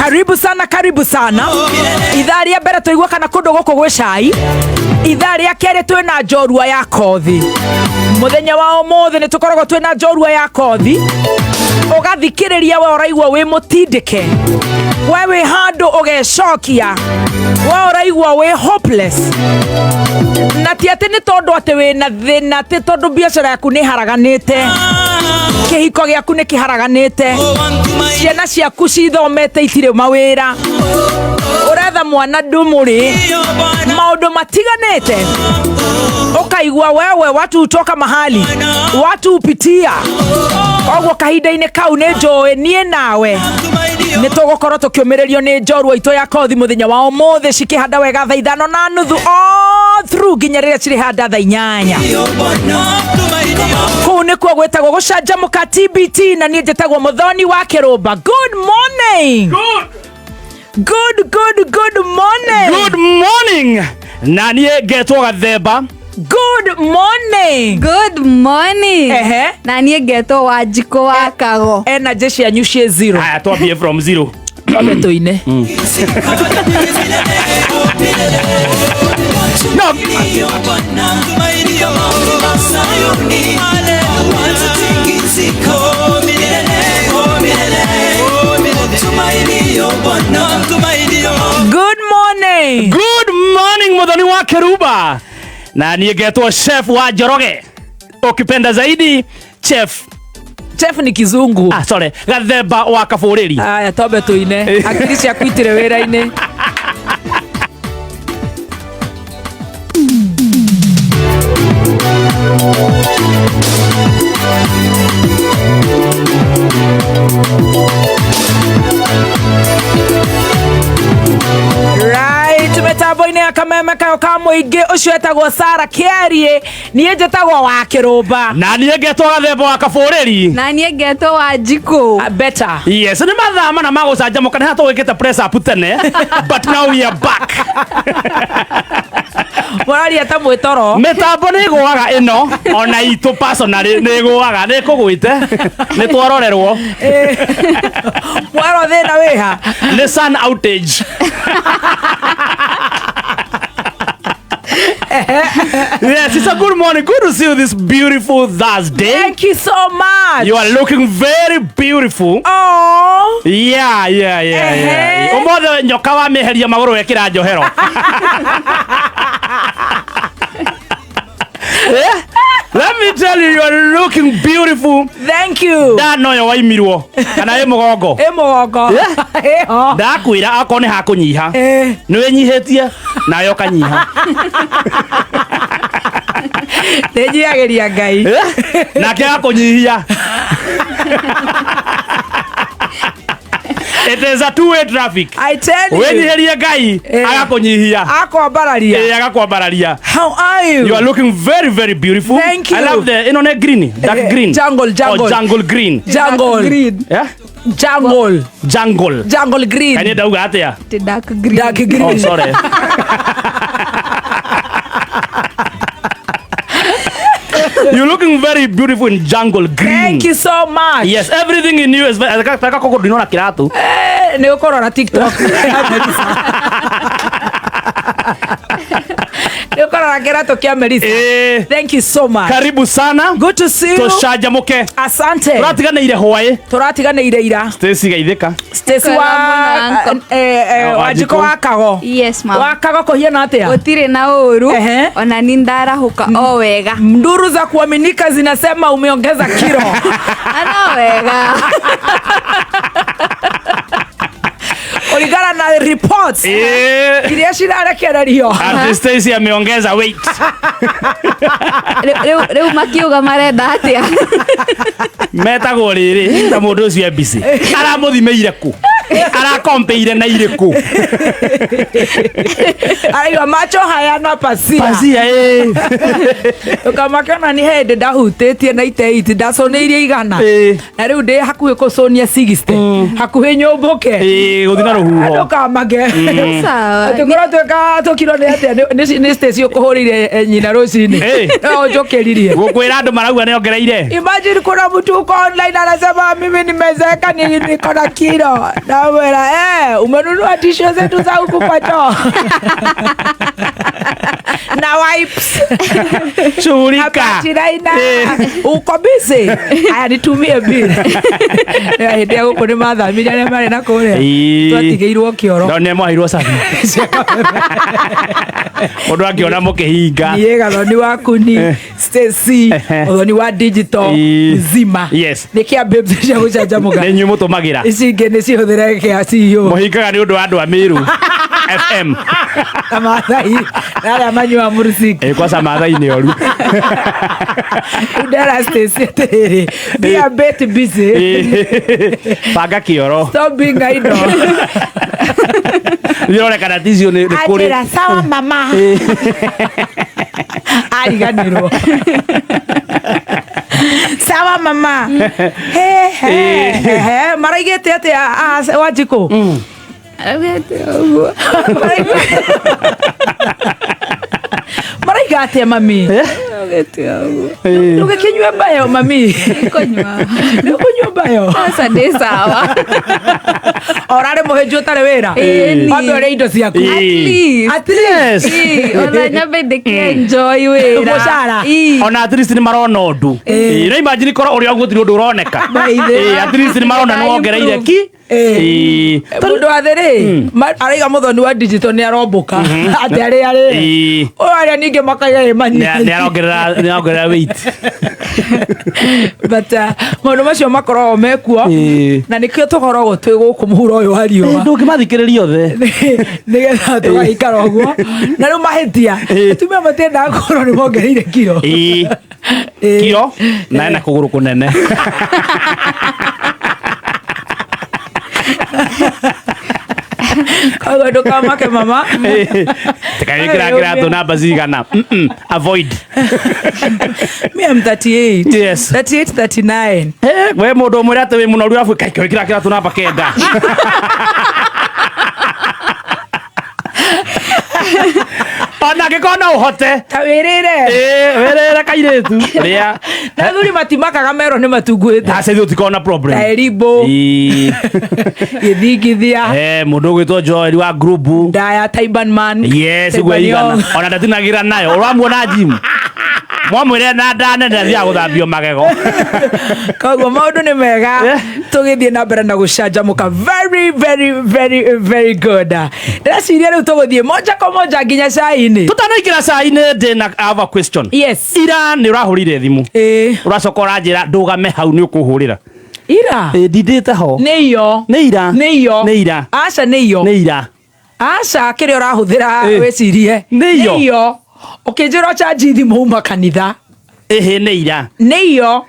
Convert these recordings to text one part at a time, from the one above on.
Karibu sana, karibu sana. Ithaa rĩa mbere tũigua kana kũndũ gũkũ gwĩ cai. Ithaa rĩa kerĩ twĩna njorua ya kothi. Mũthenya wa ũmũthĩ nĩ tũkoragwo twĩna njorua ya kothi. Ũgathikĩrĩria we ũraigua wĩ mũtindĩke, we wĩ handũ ũgecokia, we ũraigua wĩ hopeless, na ti atĩ nĩ tondũ atĩ wĩna thĩna, atĩ tondũ biacara yaku nĩ haraganĩte, kĩhiko gĩaku nĩ kĩharaganĩte, ciana ciaku cithomete itirĩ mawĩra, ũretha mwana ndumũrĩ, maũndũ matiganĩte, ũkaigua wewe watu hutoka mahali watu hupitia. Koguo kahinda-inĩ kau nĩ njũĩ niĩ nawe nĩ tũgũkorwo tũkĩũmĩrĩrio nĩ njorua itũ ya kothi mũthenya wa ũmũthĩ, cikĩhanda wega thaa 5:30 all through nginya rĩrĩa cirĩhanda thaa 8. Kũu nĩkuo gwĩtagwo gũcanjamũka TBT, na niĩ njĩtagwo Mũthoni wa Kĩrũmba. Good morning. Good. Good, good, good morning. Good morning. Na niĩ ngetwo Gathemba. Good morning. Good morning. Ehe. Na niĩ ngetwo Wanjikũ wa Kago. Energy cianyu ciĩ zero. Aya, twambie from zero. Twambe tũine. No. Good morning. Good morning, Muthoni wa Keruba. Na niĩ ngetwo Chef wa Njoroge. Ukipenda zaidi Chef. Chef ni kizungu. Ah, sorry. Gathemba wa Kabũrĩri. Aya, twambe tũine. Akili ciaku itirĩ wĩra-inĩ. Right, mĩtambo-inĩ ya kameme kayo ka mũingĩ ũcio etagwo Sara Kĩarie, niĩ njĩtagwo wa Kĩrũmba. Na niĩ ngetwo Gathemba wa Kabũrĩri. Na niĩ ngetwo Wanjikũ. Ah, better. Yes, nĩ mathaa mana ma gũcanjamũka, nĩ hatũgĩkĩte press up tene, but now we are back. Mũraria ta mwĩtoro. Mĩtambo nĩ ĩgũaga ĩno, ona itũ personally nĩ ĩgũaga, nĩ ĩkũgwĩte, nĩ twarorerwo. Mwarwo thĩna wĩha. Nĩ sun outage. Yes, it's a good morning. Good to see you this beautiful Thursday. Thank you so much. You are looking very beautiful. Oh. Yeah. Ehe. Ũmũthĩ nyoka wa mĩheria magũrũ wekĩra njohero. Eh? Let me tell you, you are looking beautiful. Thank you. Ndanoyo waimirwo kana ĩ mũgongo. Ĩ mũgongo. Ĩho. Ndakwĩra akorwo nĩ hakũnyiha. Eh. Nĩ wĩnyihĩtie nawe ũkanyiha. Nĩ nyiagĩria Ngai. Eh? Nake akũnyihia. It is a two-way traffic. I tell you. Wĩnyihĩrie Ngai Eh. agakũnyihia. Akwambararia. Ĩĩ, agakwambararia. How are you? You are looking very, very beautiful. Thank you. I love the ĩno nĩ green, dark Eh, green. jungle, jungle. Oh, jungle green. Jungle. Green. Yeah? Jungle. Jungle. Jungle green. Kaĩ ndauga atĩa? Ti dark green. Dark green. Oh, sorry. You're looking very beautiful in jungle green. Thank you so much. Yes, everything in you is very... Taka koko ndinona kiratu. Eh, nĩ ũkũrora TikTok. Nĩ ũkũrora kĩratũ kĩa Melissa. Eh, Thank you so much. karibu sana. Good to see you. Tũcanjamũke. Asante. Tũratiganĩire hwaĩ. Tũratiganĩire ira. Stacy geithĩka. Stacy wa Kwega mũno, eh, eh, Oh, Wanjikũ Wanjikũ. wa Kago. Yes, ma'am. Wa Kago kũhiana atĩa? Gũtirĩ na ũru. Ehe. Ona ni ndarahũka o wega. Nduru za kuaminika zinasema umeongeza kilo. Ana wega. Kulingana na reports Eh. iria cirarekererio. Ati Stacy ameongeza weight. Rĩu makiuga marenda atĩa? Metagwo rĩrĩ na mũndũ ũcio e busy. Aramũthimĩire kũ? Arakompeire na irĩkũ? Araigua macho hayana pasia. Pasia ĩ. Ũkamakĩona nĩ hĩndĩ ndahutĩtie na iteiti ndacũnĩirie 100. Ĩ. Na rĩu ndĩ hakuhĩ kũcũnia 60. Hakuhĩ nyũmbũke. Ĩ, gũthiĩ na rũhuho. Ndũkamake. Sawa. Tũkorwo twĩka tũkirwo nĩ atĩa nĩ Stacy ũkũhũrĩire nyina rũcinĩ. Ĩ. No ũnjũkĩririe. Gũkwĩra andũ marauga nĩ ongereire. Imagine kuna mtu uko online anasema mimi nimezeeka, niko na kilo na Ndamwĩra, "Eh, umenunua tisho zetu za huku kwa choo na wipes na Shughulika. patiraina Eh. uko busy, aya nitumie bill." Hĩndĩ ya gũkũ nĩ mathamire arĩa marĩ na kũrĩa. Ĩĩ. Twatigĩirwo kĩoro. No nĩ mwaheirwo cabi mũndũ angĩona mũkĩhinga. Niĩ Gathoni wa Kuni, Stacy Muthoni wa digital Ĩĩ. mzima. Yes. Nĩ kĩa babes cia gũcanjamũka. Nĩ inyuĩ mũtũmagĩra. Ici ingĩ nĩ cihũthĩre kĩa CEO. Mũhingaga nĩ ũndũ wa andũ a Mĩrũ FM. Na Maathai na arĩa manyua mũrusiki. Ĩ, kwaca Maathai nĩ oru. Rĩu ndera Stacy atĩrĩrĩ, be a bit busy. Ĩ, banga kĩoro. Stop being idle. Ironekana ticio nĩ kũrĩ. Anjĩra, "Sawa mama." Ariganĩrwo, "Sawa mama." He he he, maraigĩte atĩa Wanjikũ? Augĩte ũguo. Maraiga atĩa mami? Augĩte ũguo. Ndũgĩkĩnyue mbayo mami. Kũnyua. Nĩ ũkũnyua mbayo? Aca, ndĩ sawa. Orarĩ mũhĩnju ũtarĩ wĩra. Ĩni. Wambe ũrĩe indo ciaku. Ĩĩ. At least. At least. Ĩĩ, ona nyambe ndĩkĩ-enjoy wĩra. Mũcara. Ĩĩ. Ona at least nĩ marona ũndũ. Ĩ, no imagine korwo ũrĩa ũguo gũtirĩ ũndũ ũroneka. Maithe. Ĩ, at least nĩ marona nĩ wongereire ki. Ĩ. Ĩ. Mũndũ wa thĩ rĩ, araiga Mũthoni wa digital nĩ arombũka atĩ arĩ arĩ Ĩ. ũyũ, arĩa ningĩ makaiga ĩ Nĩ manyi. nĩ arongerera weight. But maũndũ macio makoragwo mekuo. Ĩ. Na nĩkĩo tũkoragwo twĩ gũkũ mũhuro ũyũ wa riũa. Ndũngĩmathikĩrĩria othe. Nĩgetha tũgaikara ũguo na rĩu mahĩtia. Ĩ. Atumia matiendaga kũrwo nĩ mongereire kiro. Ĩ. Ĩ. Kiro na ena kũgũrũ kũnene. Koguo ndũkamake mama. Tikagĩkĩra kĩratũ namba cigana. Avoid. Me, I'm 38. Yes. 38, 39. Eh, we mũndũ ũmwĩre atĩ wĩ mũnoru arabu kaĩkĩra kĩratũ namba 9 ona angĩkorwo no ũhote. Ta wĩrĩre. Ĩ, wĩrĩre kairĩtu rĩa. Na thuri matimakaga merwo nĩ matunguĩte. Aca, ithuĩ tũtikoragwo na problem. Ta Erimbo. Ĩ. Gĩthingithia. Eh, mũndũ ũgwĩtwo Joel wa group. Ndaya Taiban man. Yes, ũguo Taiban igana Young. ona ndatinagĩra nayo ũramuona gym mwamwĩre na nda nene athiaga gũthambio magego. Koguo maũndũ nĩ mega. Tũgĩthiĩ na mbere na gũcanjamũka, very very very very good. Ndĩreciria rĩu tũgũthiĩ moja kwa moja nginya cai-inĩ. Tũtanaingĩra cai-inĩ, ndĩ na I have a question. Yes. Ira nĩ ũrahũrire thimũ. Ĩĩ. Ũracoka ũranjĩra ndũgame hau nĩ ũkũhũrĩra. Ira. Ĩ, ndindĩte ho. Nĩ iyo. Nĩ ira. Nĩ iyo. Nĩ ira. Aca, nĩ iyo. Nĩ ira. Aca, kĩrĩa ũrahũthĩra. Ĩ. Wĩcirie. Nĩ iyo. Iyo ũkĩnjĩra ũcanji thimũ uma kanitha. Ĩhĩ, nĩ ira. Nĩ iyo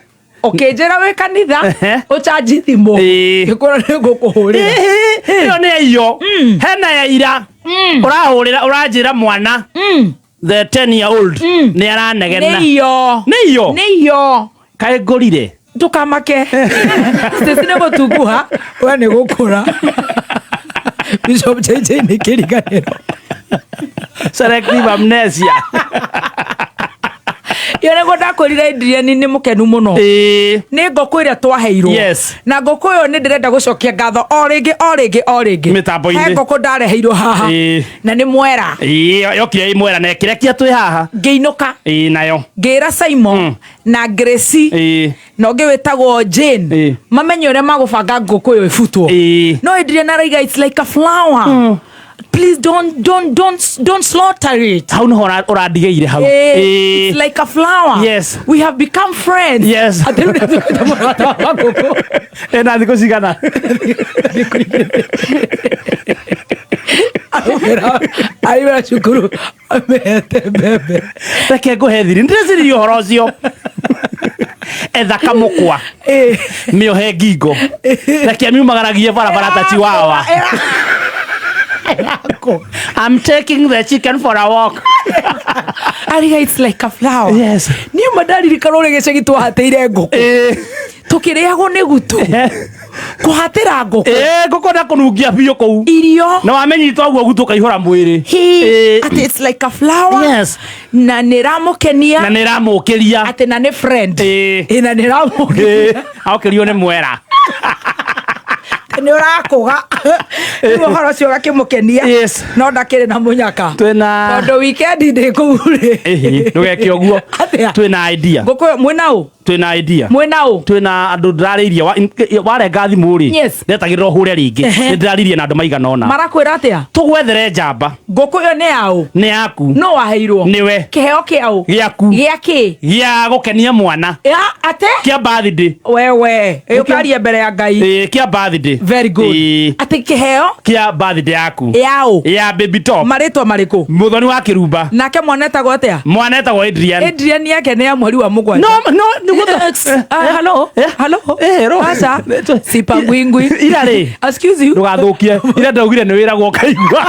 ũkĩnjĩra wĩ kanitha. Ehe. Ũcanji thimũ. Ĩ. Ngĩkwĩra nĩ ngũkũhũrĩra. Ĩyo nĩ iyo hena ya ira ũrahũrĩra ũranjĩra mwana the 10 year old nĩ aranegena. Nĩ iyo. Nĩ iyo. Nĩ iyo. Kaĩ ngũrire. Ndũkamake, Stacy nĩ gũtunguha, we nĩ gũkũra. Bishop JJ nĩ kĩriganĩro. Selective amnesia. Iyo nĩguo ndakwĩrire Adrian nĩ mũkenu mũno. Ĩĩ. Nĩ ngũkũ ĩrĩa twaheirwo. Yes. Na ngũkũ ĩyo nĩ ndĩrenda gũcokia ngatho o rĩngĩ o rĩngĩ o rĩngĩ. Mĩtambo-inĩ. He ngũkũ ndareheirwo haha. Ĩĩ. Na nĩ mwera. Ĩĩ, yokire ĩ mwera na ĩkĩrekia twĩ haha. Ngĩinũka. Ĩĩ, nayo. Ngĩra Simon na Gracie na ũngĩ wĩtagwo Jane mamenye ũrĩa magũbanga ngũkũ ĩyo ĩbutwo. No Adrian araiga, "It's like a flower, please don't slaughter it." Hau nĩho ũrandigĩire hau. It's like a flower. We have become friends. Atĩ rĩu nĩtuĩkĩte mũrata wa ngũkũ. Ĩna thikũ cigana? Aumĩra cukuru amehete mbembe. Reke ngũhe thiri, ndĩreciririe ũhoro ũcio. Etha kamũkwa, mĩohe ngingo, reke miumagaragie barabara ta chiwawa. "I'm taking the chicken for a walk." Ariga, "It's like a flower." Niĩ ma ndaririkana ũrĩa gĩcagi twahatĩire ngũkũ, tũkĩrĩagwo nĩ gutu kũhatĩra ngũkũ. Ĩĩ, ngũkũ na kũnungia biũ kũu. Irio. Na wamenyita ũguo gutu ũkaihũra mwĩrĩ. Hi, atĩ it's like a flower. Na nĩ ĩramũkenia. Na nĩ ĩramũkĩria. Atĩ na nĩ friend. Ĩĩ. Ĩ, na nĩ ĩramũkenia. Ĩĩ, aokĩrio nĩ mwera. Nĩ ũrakũga. Rĩu ũhoro ũcio ũgakĩmũkenia. Yes. No ndakĩrĩ na mũnyaka. Twĩna Tondũ weekend ndĩ kũu rĩ. Ĩhĩ, ndũgeke ũguo. Atĩa? Twĩna idea. Ngũkũ ĩyo mwĩna ũ? Twĩna idea. Mwĩna ũ? Twĩna andũ ndĩrarĩirie warenga thimũ rĩ. Yes. Ndetagĩrĩra ũhũre rĩngĩ. Ehe. Nĩ ndĩraririe na andũ maigana ũna. Marakwĩra atĩa? Tũgwethere njamba. Ngũkũ ĩyo nĩ yaũ? Nĩ yaku. No waheirwo? Nĩwe. Kĩheo kĩaũ? Gĩaku. Gĩa kĩ? Gĩa gũkenia mwana. Ya ate? Kĩa birthday. Wewe, ũkaria mbere ya Ngai. Ĩĩ, kĩa birthday. Very good. Ĩĩ. Atĩ kĩheo Kĩa birthday yaku. yaũ? Ya baby top. Marĩtwa marĩkũ? Muthoni wa Kĩrumba. Nake mwana etagwo atĩa? Mwana etagwo Adrian. Adrian yake nĩ ya mweri wa mũgwanja. No, no, nĩguo Hello? Eh. Hello? Eh, ro. Aca. Sipangwingwi. Ira rĩ. Excuse you. Ndũgathũkie. Ira ndaugire nĩ wĩragwo ũkaigua.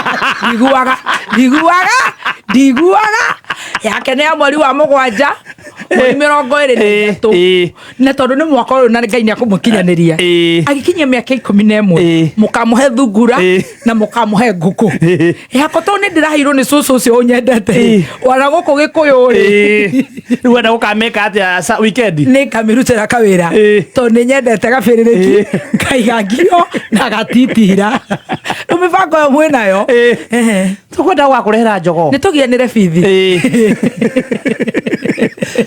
Ndiguaga. Ndiguaga. Ndiguaga. Yake nĩ ya mweri wa mũgwanja. Mweri 23. Eh, eh. Na tondũ nĩ mwaka ũyũ na Ngai nĩ akũmũkinyanĩria. Eh. Agĩkinyia mĩaka 11. Eh. Mũkamũhe thungura Eh. na mũkamũhe ngũkũ. Eh. Yakwa tondũ nĩ ndĩraheirwo nĩ cũcũ ũcio ũnyendete. Eh. Wana gũkũ gĩkũyũ rĩ. Ĩĩ. Rĩu wenda gũkamĩka atĩa weekend? Nĩ ngamĩrutĩra kawĩra Ĩĩ. tondũ nĩ nyendete gabĩrĩrĩki ngaiga ngio na gatitira. Rĩu mĩbango ĩyo mwĩnayo. Ĩĩ. Ehe. Tũkwenda gwakũrehera jogoo. Nĩ tũgianĩre bithi. Ĩĩ.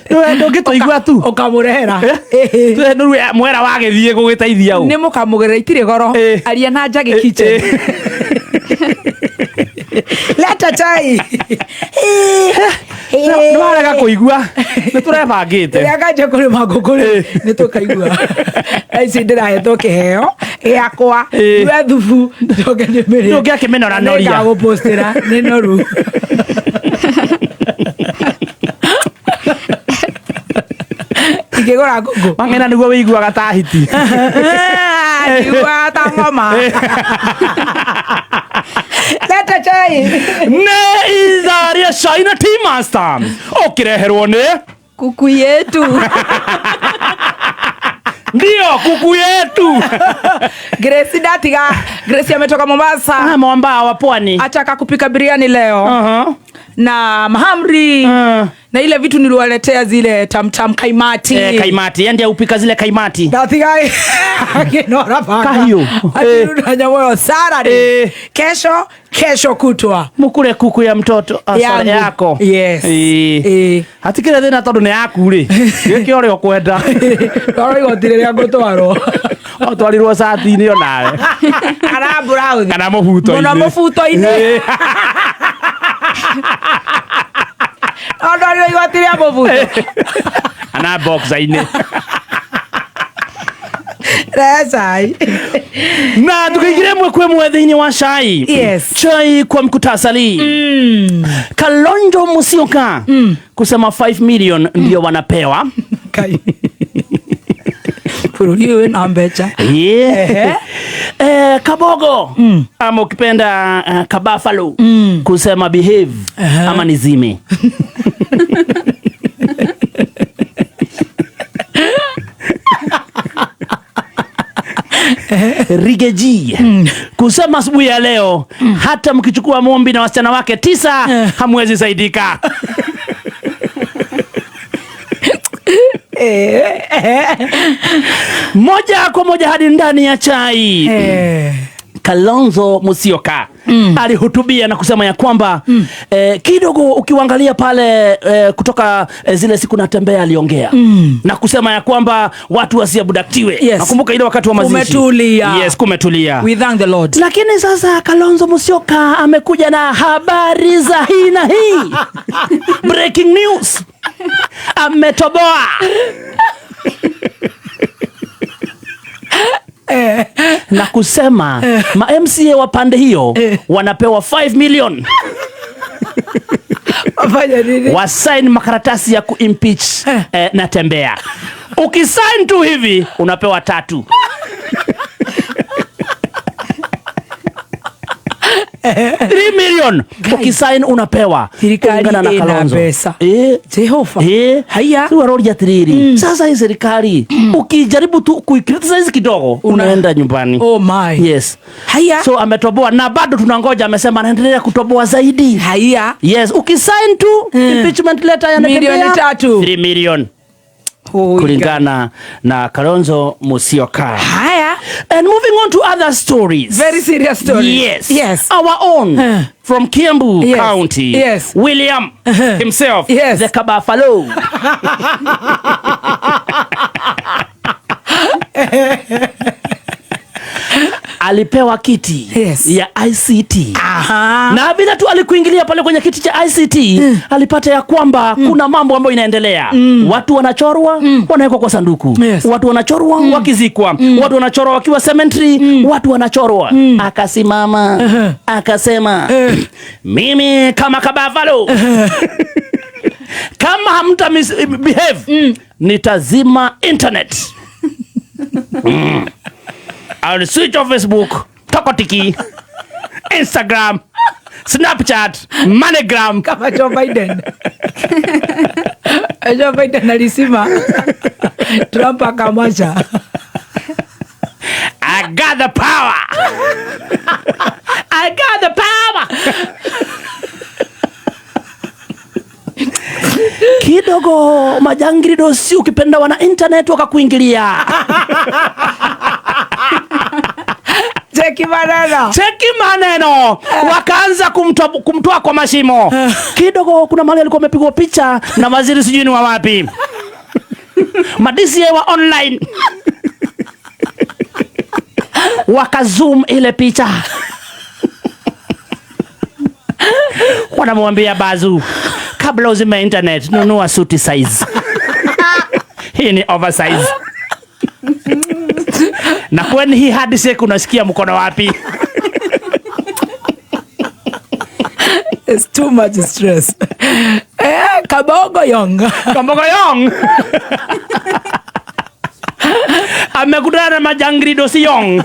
Rĩu ndũngĩtũigua tu. Ũkamũrehera. Ĩĩ. Rĩu mwera wagĩthiĩ gũgĩteithia ũ. Nĩ mũkamũgĩrĩra itirĩ goro. Ĩĩ. Aria na Njagi kitchen. Leta chai. Nĩ warega kũigua. Nĩ tũrebangĩte. Rĩrĩa nganjia kũrĩma ngũkũ rĩ, nĩ tũkaigua. Thaa ici ndĩrahetwo kĩheo gĩakwa Ĩĩ. nyue thubu njoke ndĩmĩrĩe. Ndũngĩakĩmĩnoranoria. Nĩngagũpostĩra nĩ noru. Ingĩgũra ngũkũ. Wang'ena nĩguo wĩiguaga ta hiti. Njiguaga ta ng'oma. Leta chai. Nĩ ithaa rĩa cai na Tea Master. Ũkĩreherwo nĩ Kuku yetu. ndio kuku yetu. Grace ndatiga. Grace ametoka Mombasa. Ah, mwambao wa pwani. Ataka kupika biriani leo. Aha. Na mahamri. Na ile vitu niliwaletea zile tamtam kaimati. Kaimati. Yeye ndiye upika zile kaimati. Ndatiga akinora paka. Kahiũ. Akirudi nyamũ ĩyo Saturday. Eh. Kesho, kesho kutwa. Mukure kuku ya mtoto Yangu. yako. Yes. Eh. Eh. Hatikĩrĩ thĩna tondũ nĩ yaku rĩ. Gĩke ũrĩa ũkwenda. Ndorwo igoti rĩrĩa ngũtwarwo. Ũtwarirwo cati-inĩ onawe. Kana blouse. Kana mũbuto-inĩ. Mũno mũbuto-inĩ. Eh. No ndwarirwo igoti rĩa mũbuto. Kana boxer-inĩ. Rehe cai. Na tukaingira ĩmwe kwa ĩmwe thĩinĩ wa cai. Yes. Chai kwa mkutasali. Kalonzo Musyoka kusema 5 million ndio wanapewa. Ngai. Bũrũri ũyũ wĩna mbeca. Yeah. Kabogo ama ukipenda Kabafalo kusema behave ama nizime. Rigeji kusema asubuhi ya leo hata mkichukua Mumbi na wasichana wake 9 hamwezi saidika. Moja kwa moja hadi ndani ya chai. Kalonzo Musyoka alihutubia na kusema ya kwamba kidogo ukiangalia pale kutoka zile siku natembea aliongea na kusema ya kwamba watu wasiabductiwe. Yes. Nakumbuka ile wakati wa mazishi. Kumetulia. Yes, kumetulia. We thank the Lord. Lakini sasa Kalonzo Musyoka amekuja na habari za hii na hii. Breaking news. Ametoboa. Na kusema ma MCA wa pande hiyo wanapewa 5 million. Wafanye nini? Wasign makaratasi ya kuimpeach Natembeya. Ukisign tu hivi unapewa 3. 3 million. Ukisign unapewa. Serikali Kulingana na ina Kalonzo. pesa. Jehova. Haya. Si warori atiriri. Sasa hii serikali ukijaribu tu kuicriticize kidogo unaenda nyumbani. Oh my. Yes. Haya. So ametoboa na bado tunangoja, amesema anaendelea kutoboa zaidi. Haya. Yes, ukisign tu impeachment letter ya Milioni Natembeya, 3. 3 million. Oh, Kulingana na Kalonzo Musyoka. Haya. And moving on to other stories. Very serious story. Yes. Yes. Our own from Kiambu Yes. County. Yes. William himself. Yes. The Kabafalo. Alipewa kiti Yes. ya ICT. Aha. Na vile tu alikuingilia pale kwenye kiti cha ICT, alipata ya kwamba kuna mambo ambayo inaendelea. Watu wanachorwa, wanawekwa kwa sanduku. Yes. Watu wanachorwa wakizikwa. Watu wanachorwa wakiwa cemetery, watu wanachorwa. Akasimama, akasema, mimi kama Kabafalo kama hamta misbehave, nitazima internet. I'll switch off Facebook, Tokotiki, Instagram, Snapchat, MoneyGram. Kama Joe Biden. Joe Biden alisema Trump akamwacha. I got the power. I got the power. Kidogo majangili dosi ukipenda wana internet wakakuingilia. Cheki maneno. Cheki maneno. Wakaanza kumtoa kwa mashimo. Kidogo kuna mahali alikuwa amepigwa picha na waziri sijui ni wa wapi. Madisi wa online. Wakazoom ile picha. Wanamwambia Bazu, kabla uzime internet, nunua suti size. Hii ni oversize. Na kweni hii hadi siku unasikia mkono wapi? It's too much stress. Kabogo Yong. Kabogo Yong. Amekutana na majangili dosi Yong.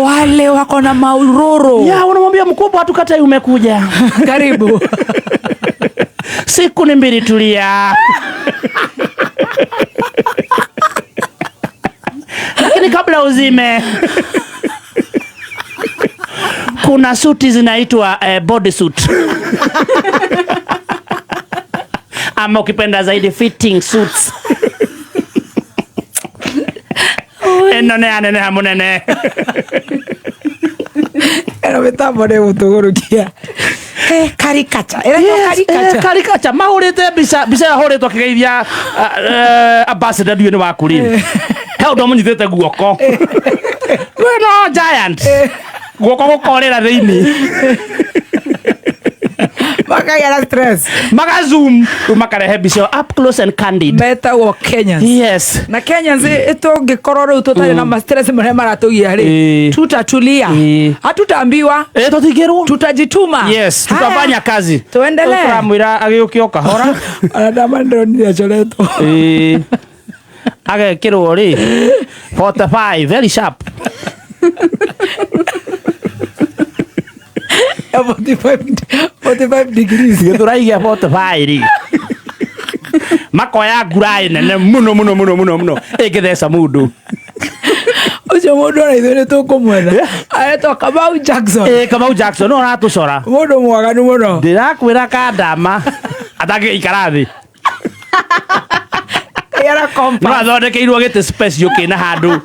Wale wako na mauroro. Ya, wanamwambia mkubwa hatukatai umekuja. Karibu. Siku ni mbili tulia. Lakini kabla uzime, kuna suti zinaitwa body suit. Ama ukipenda zaidi fitting suits. Eno ne anene hamunene. Eno mitambo nĩ gũtũgũrũkia. Karikacha. Ĩretwo Yes, karikacha. Karikacha. Mahũrĩte mbica, mbica yahũrĩtwo akĩgeithia, ambassador ndiũĩ nĩ waku rĩ. He ũndũ amũnyitĩte guoko. We no giant. Guoko gũkorĩra thĩinĩ. Makagĩa na stress. Maka zoom, rĩu makarehe mbica ĩyo up close and candid. Metagwo Kenyans. Yes. Na Kenyans tũngĩkorwo rĩu tũtarĩ na ma stress marĩa maratũgia rĩ, tutatulia. Hatutaambiwa. Tũtingĩrwo. Tutajituma. Yes, tutafanya Haya. kazi. Tuendelee. Tũramwĩra agĩũke o kahora. Ona ndamandonire acoretwo. Agekĩrwo rĩ, 45, very sharp. 45 degrees. Gĩthũrai gĩa 45 rĩ. Makoya ngurai nene mũno mũno mũno mũno mũno ĩngĩtheca mũndũ. Ũcio mũndũ ona ithuĩ nĩ tũkũmwetha. Aretwo Kamau Jackson. Kamau Jackson no aratũcora. Mũndũ mwaganu mũno. Ndĩrakwĩra kandama atangĩikara thĩ. Kaiara compass. No athondekeirwo gĩtĩ special kĩna handũ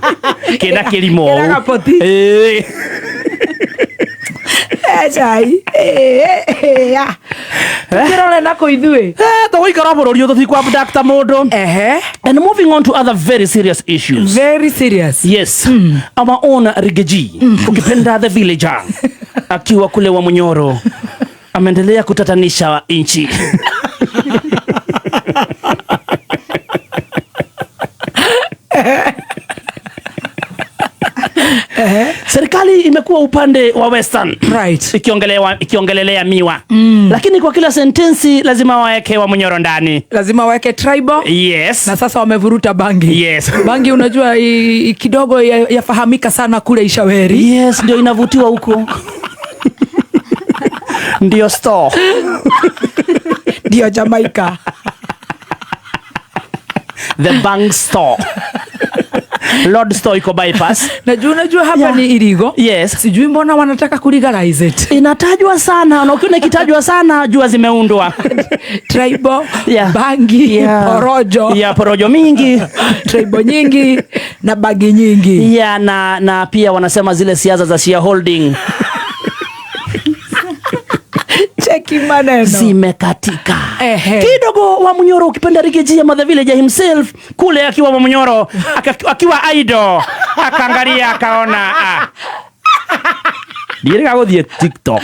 kĩna kĩrimo ũũ. Kĩna gaboti. Chai. Ya. Tukirore na kũ ithuĩ. Tũgũikara bũrũri ũyũ tũtikwa abduct mũndũ. And moving on to other very serious issues. Very serious. Yes. Our own Rigathi, ukipenda the villager, akiwa kule wa Munyoro, ameendelea kutatanisha nchi. Serikali imekuwa upande wa Western. Ikiongelelea miwa. Lakini kwa kila sentensi lazima waeke wa Munyoro ndani. Lazima waeke tribal. Yes. Na sasa wamevuruta bangi. Yes. Bangi unajua kidogo yafahamika sana kule Ishaweri. Yes, ndio inavutiwa huko. Ndio store. Ndio Jamaica. The bank store. Lord Store iko bypass. Najua unajua hapa Yeah. ni irigo. Yes. Sijui mbona wanataka kulegalize it. Inatajwa sana na ukiona ikitajwa sana jua zimeundwa. Tribal, Yeah. bangi, Yeah. porojo. Yeah, porojo mingi. Tribal nyingi na bangi nyingi. Yeah, na pia wanasema zile siasa za shareholding Cheki maneno. zimekatika. Ehe. Kidogo wa Munyoro, ukipenda Riggy ama the villager himself kule akiwa wa Munyoro akiwa idol akaangalia akaona ah. Ndirega guthie TikTok.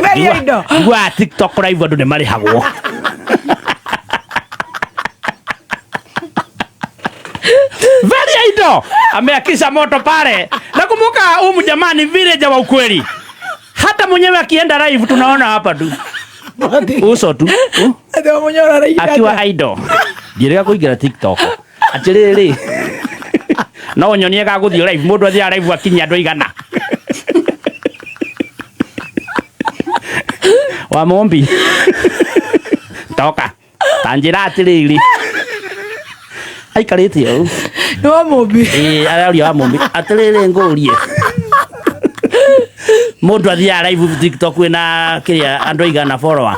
Very idol. Gwa TikTok live andu nĩ marĩhagwo. Very idol. Ameakisha moto pale. Nakumbuka huyu jamani villager wa ukweli. Hata mwenyewe akienda live tunaona hapa tu. Uso tu. Ati wa Munyoro araigĩra Akiwa atĩa? idol. Ndirega kũingĩra TikTok. Atĩrĩrĩ. No nyonie ga gũthiĩ live mũndũ athiaga live akinyia andũ aigana. Wa Mombi. Toka. Ta njĩra atĩrĩrĩ. Aikarĩte ũũ. Nĩ wa Mumbi. Ĩĩ araria wa Mombi. Atĩrĩrĩ ngũrie. Mũndũ athiaga live TikTok wĩna kĩrĩa andũ aigana follower.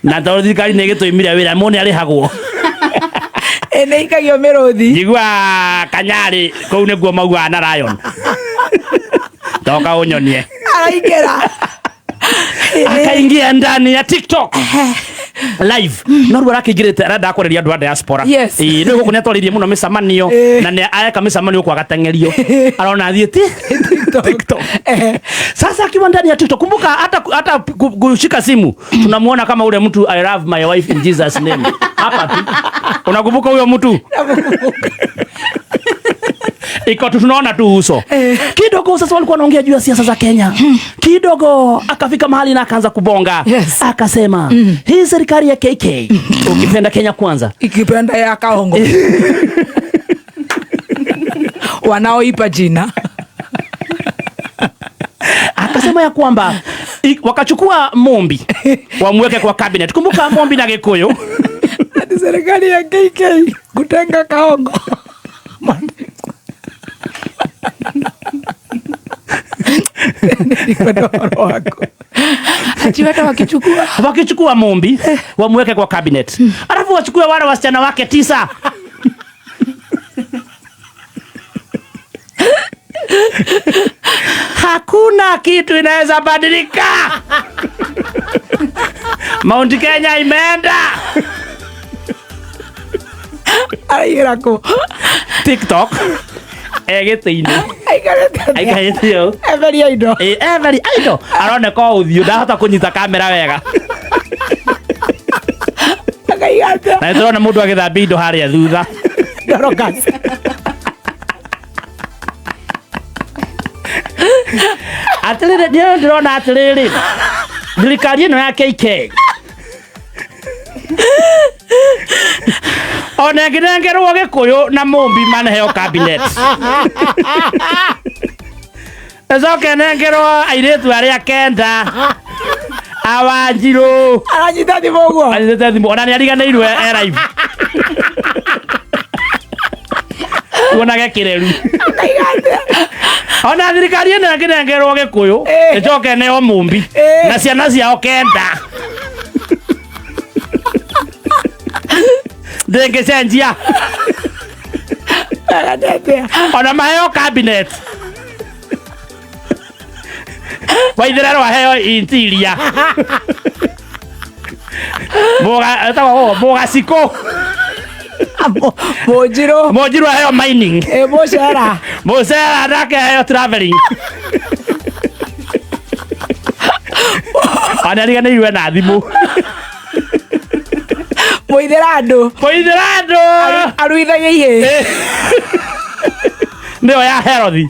Na tondũ thirikari nĩ ĩgĩtũimire wĩra mũndũ nĩ arĩhagwo. Ĩ nĩ ikagio mĩrũthi. Njigua kanyarĩ kũu nĩkuo maugaga na Lion. Toka ũnyonie. Araingĩra. Akaingia ndani ya TikTok live no rĩu arakĩingĩrĩte arenda kwarĩria andũ a diaspora. Yes. Ĩĩ rĩu gũkũ nĩatwarĩirie mũno mĩcemanio na nĩ areka mĩcemanio gũkũ agateng'erio arona athiĩte TikTok. Sasa akiwa ndani ya TikTok, kumbuka hata kushika simu tunamuona kama ule mtu I love my wife in Jesus name hapa tu. Unakumbuka huyo mtu? Iko tu tunaona tu uso. Kidogo sasa walikuwa wanaongea juu ya siasa za Kenya. Kidogo akafika mahali na akaanza kubonga. Yes. Akasema hii serikali ya KK ukipenda Kenya kwanza. Ikipenda ya Kaongo. Wanaoipa jina. Akasema ya kwamba wakachukua Mombi wamweke kwa cabinet. Kumbuka Mombi na Gikuyu. Ati serikali ya KK kutenga Kaongo. Nilikwenda ũhoro waku. Ati watu wakichukua wakichukua Mombi wamweke kwa cabinet. Alafu wachukue wale wasichana wake 9. Hakuna kitu inaweza badilika. Mount Kenya imeenda. Araigĩra kũ? TikTok. Egĩtĩ-inĩ. Aikarĩte atĩa? Aikarĩte ũũ. Eberia indo. Ĩ, every idol. Aroneka o ũthiũ ndahota kũnyita kamera wega. Akaiga atĩa? Na nĩtũrona mũndũ agĩthambia indo harĩa thutha. Dorocas. Atĩrĩrĩ, niĩ ndĩrona atĩrĩrĩ, thirikari ĩno ya KK ona ĩngĩnengerwo Gĩkũyũ na Mũmbi maneheo cabinet, ĩcoke ĩnengerwo airĩtu arĩa 9 awanjirũ. Aranyita thimũ ũguo. Anyitĩte thimũ ona nĩariganĩirwo e live. Tuonage kĩreru. Akaiga atĩa? Ona thirikari ĩno ĩngĩnengerwo Gĩkũyũ ĩcoke ĩneo Mũmbi na ciana ciao 9 ndĩngĩcenjia. Ona maheo cabinet Waithera aheo interior. Muga etagwo Mugacikũ. Mũnjirũ. Mũnjirũ aheo mining. Ĩ Mũcera. Mũcera nake aheo traveling. Ona riganĩirwo na thimũ. Mũithĩra andũ. Mũithĩra andũ. Aruithagia ihĩĩ. Nĩyo ya Herothi.